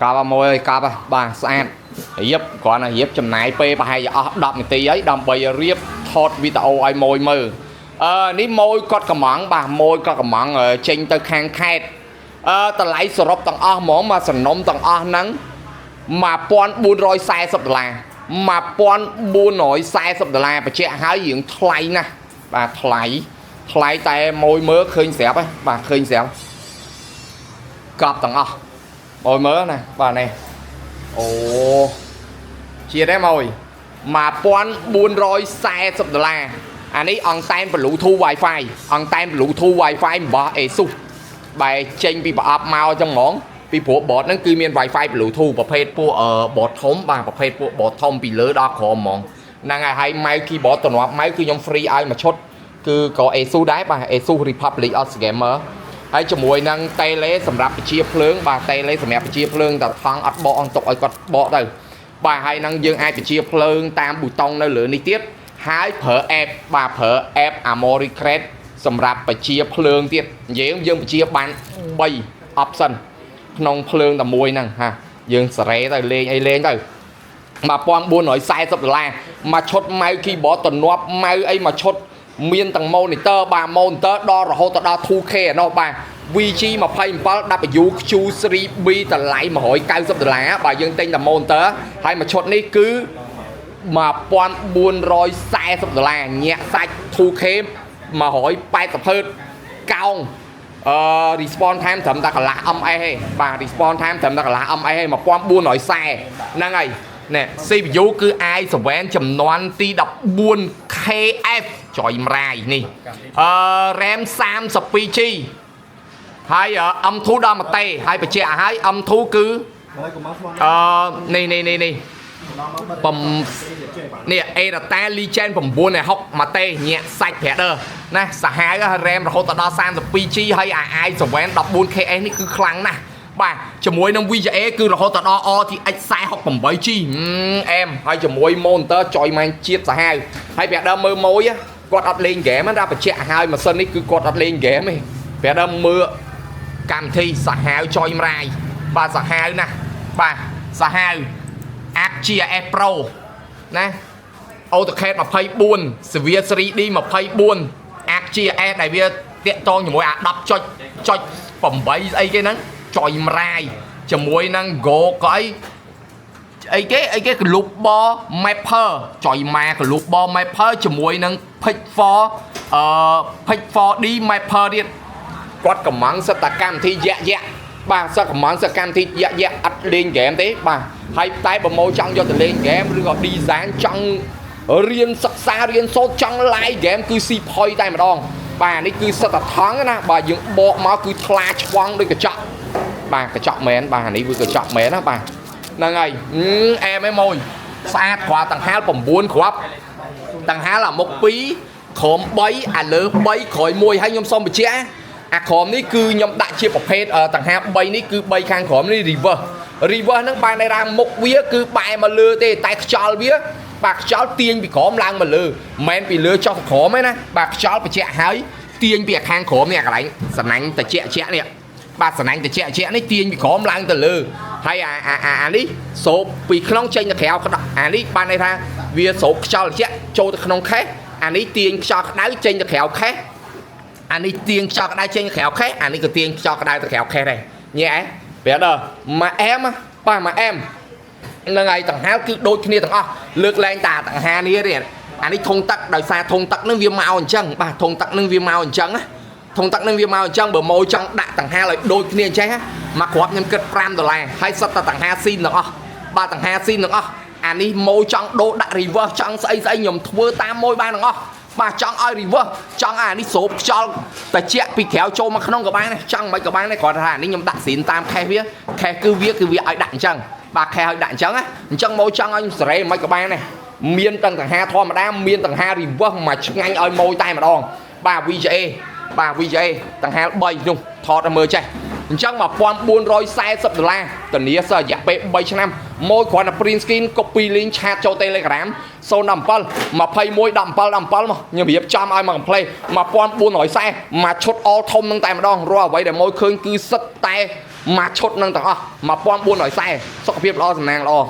កប់មួយអើយកប់បាទស្អាតរៀបគ្រាន់តែរៀបចំណាយពេលប្រហែលជាអស់10នាទីហើយដើម្បីរៀបថតវីដេអូឲ្យមួយមើលអឺនេះមួយគាត់កំងបាទមួយគាត់កំងចេញទៅខាងខេត្តអឺតម្លៃសរុបទាំងអស់ហ្មងមកសំណុំទាំងអស់ហ្នឹង1440ដុល្លារ1440ដុល្លារបញ្ជាក់ឲ្យរៀងថ្លៃណាស់បាទថ្លៃថ្លៃតែមួយមើលឃើញស្រាប់ហ៎បាទឃើញស្រាប់កប់ទាំងអស់មួយមើលណាបាទនេះអូជាតិទេមួយ1440ដុល្លារអានេះអង់តែន Bluetooth Wi-Fi អង់តែន Bluetooth Wi-Fi របស់ ASUS បែរចេញពីប្រអប់មកចឹងហ្មងពីព្រោះ board ហ្នឹងគឺមាន Wi-Fi Bluetooth ប្រភេទពួក board ធំបាទប្រភេទពួក board ធំពីលើដល់ក្រោមហ្មងហ្នឹងហើយហើយ mouse keyboard តំណប់ mouse គឺខ្ញុំ free ឲ្យមួយឈុតគឺក៏ ASUS ដែរបាទ ASUS Republic of Gamer ហើយជាមួយនឹង tele សម្រាប់ពជាភ្លើងបាទ tele សម្រាប់ពជាភ្លើងតែថង់អត់បកអត់ទុកឲ្យគាត់បកទៅបាទហើយនឹងយើងអាចពជាភ្លើងតាមប៊ូតុងនៅលើនេះទៀតហើយប្រើ app បាទប្រើ app Armoury Crate សម្រាប់បជាភ្លើងទៀតនិយាយយើងបជាបាន3 option ក្នុងភ្លើងតែមួយហ្នឹងហាយើងសេរីទៅលេងអីលេងទៅ1440ដុល្លារមួយឈុត mouse keyboard តំណប់ mouse អីមួយឈុតមានទាំង monitor បាទ monitor ដល់រហូតដល់ 2K ឯណោះបាទ VG 27 WQ3B តម្លៃ190ដុល្លារបាទយើងទិញតែ monitor ហើយមួយឈុតនេះគឺ1440ដុល្លារញាក់សាច់ 2K 180 Hz កោងអឺ response time ត្រឹមតែកន្លះ ms ទេបាទ response time ត្រឹមតែកន្លះ ms ទេ1440ហ្នឹងហើយនេះ CPU គឺ i7 ចំនួនទី14 KF ចុយម្រាយនេះអឺ RAM 32 G ហើយ M2 ដល់មួយតេហើយបញ្ជាក់ឲ្យហើយ M2 គឺ ហើយកុំមកស្មោះ អឺនេះនេះនេះនេះបំនេះ ADATA Legend 960មួយតេញាក់សាច់ brother ណាសាហាវ RAM រហូតដល់ 32G ហើយអា i7 14KS នេះគឺខ្លាំងណាស់បាទជាមួយនឹង VGA គឺរហូតដល់ RTX 468G អែមហើយជាមួយ monitor ចុយម៉ែងជាតិសាហាវហើយ brother មើលមួយគាត់អត់លេងហ្គេមណាបញ្ជាក់ឲ្យម៉ាស៊ីននេះគឺគាត់អត់លេងហ្គេមទេ brother មើលកម្មវិធីសាហាវចុយម្រាយបាទសាហាវណាស់បាទសាហាវ ArcGIS Pro ណា AutoCAD 24 Civil 3D 24 ArcGIS ដែលវាតាក់ទងជាមួយអា10ចុចចុច8ស្អីគេហ្នឹងចុយម្រាយជាមួយនឹង Go ក៏អីអីគេអីគេ Global Mapper ចុយម៉ា Global Mapper ជាមួយនឹង Pick 4អឺ Pick 4D Mapper ទៀតគាត់កំងសិតតកម្មវិធីយៈយៈបាទសិតកំងសិតកម្មវិធីយៈយៈអត់លេងហ្គេមទេបាទហើយតែបើម៉ូចង់យកទៅលេងហ្គេមឬក៏ design ចង់រៀនសិក្សារៀនសូត្រចង់ live game គឺស៊ីផុយតែម្ដងបាទនេះគឺសិតតថង់ណាបាទយើងបកមកគឺថ្លាឆ្វង់ដូចកញ្ចក់បាទកញ្ចក់មែនបាទនេះវាកញ្ចក់មែនណាបាទហ្នឹងហើយអែមឯមួយស្អាតគ្រាន់តង្ហាល9គ្រាប់តង្ហាលអាមុខ2ក្រោម3អាលើ3ក្រោយ1ហើយខ្ញុំសូមបញ្ជាក់អាក្រោមនេះគឺខ្ញុំដាក់ជាប្រភេទតង្ហា3នេះគឺ3ខាងក្រោមនេះ reverse reverse ហ្នឹងបានន័យថាមុខវាគឺបែរមកលើទេតែខ្យល់វាបាទខ្យល់ទាញពីក្រោមឡើងមកលើមិនមែនពីលើចុះទៅក្រោមទេណាបាទខ្យល់បញ្ជាក់ហើយទាញពីខាងក្រោមនេះកន្លែងសណាញ់តិចជាក់នេះបាទសណាញ់តិចជាក់នេះទាញពីក្រោមឡើងទៅលើហើយអាអាអានេះស្រូបពីក្នុងចេញទៅក្រៅក្តៅអានេះបានន័យថាវាស្រូបខ្យល់ត្រជាក់ចូលទៅក្នុង case អានេះទាញខ្យល់ក្តៅចេញទៅក្រៅ case អានេះទាញខ្យល់ក្តៅចេញក្រៅ case អានេះក៏ទាញខ្យល់ក្តៅទៅក្រៅ case ដែរញ៉ែ brother មួយអែមបាទមួយអែមហ្នឹងហើយតង្ហាលគឺដូចគ្នាទាំងអស់លើកលែងតាតង្ហានេះទេអានេះធុងទឹកដោយសារធុងទឹកនឹងវាមកអញ្ចឹងបាទធុងទឹកនឹងវាមកអញ្ចឹងណាធុងទឹកនឹងវាមកអញ្ចឹងបើម៉ូចង់ដាក់តង្ហាលឲ្យដូចគ្នាអញ្ចឹងណាមកគ្រាប់ខ្ញុំគិត5ដុល្លារហើយសុទ្ធតែតង្ហាស៊ីនទាំងអស់បាទតង្ហាស៊ីនទាំងអស់អានេះម៉ូចង់ដូរដាក់ reverse ចង់ស្អីស្អីខ្ញុំធ្វើតាមម៉ូយបានទាំងអស់បាទចង់ឲ្យ reverse ចង់ឲ្យអានេះស្រូបខ្យល់តិចពីក្រៅចូលមកក្នុងក៏បានដែរចង់មិនក៏បានដែរគ្រាន់តែថាអានេះខ្ញុំដាក់ស៊ីនតាម case វា case គឺវាគឺវាឲ្យដាក់អញ្ចឹងបាទ case ឲ្យដាក់អញ្ចឹងណាអញ្ចឹងម៉ូចង់ឲ្យខ្ញុំសេរីមិនក៏បានដែរមានទាំងតង្ហាធម្មតាមានតង្ហា reverse មកឆ្ងាញ់ឲ្យម៉ូយតែម្ដងបាទ VGA បាទ VGA តង្ហា3នោះថតឲ្យមើលចេះអញ្ចឹង1440ដុល្លារធានាសរយៈពេល3ឆ្នាំម៉ូយគ្រាន់តែ print screen copy link chat ចូល Telegram 017 21 17 17មកខ្ញុំរៀបចំឲ្យមក complete 1440មកឈុត all ធំនឹងតែម្ដងរាល់អ្វីដែលម៉ូយឃើញគឺសិតតែ មួយឈុតនឹងទាំងអស់1440សុខភាពល្អសំណាងល្អ។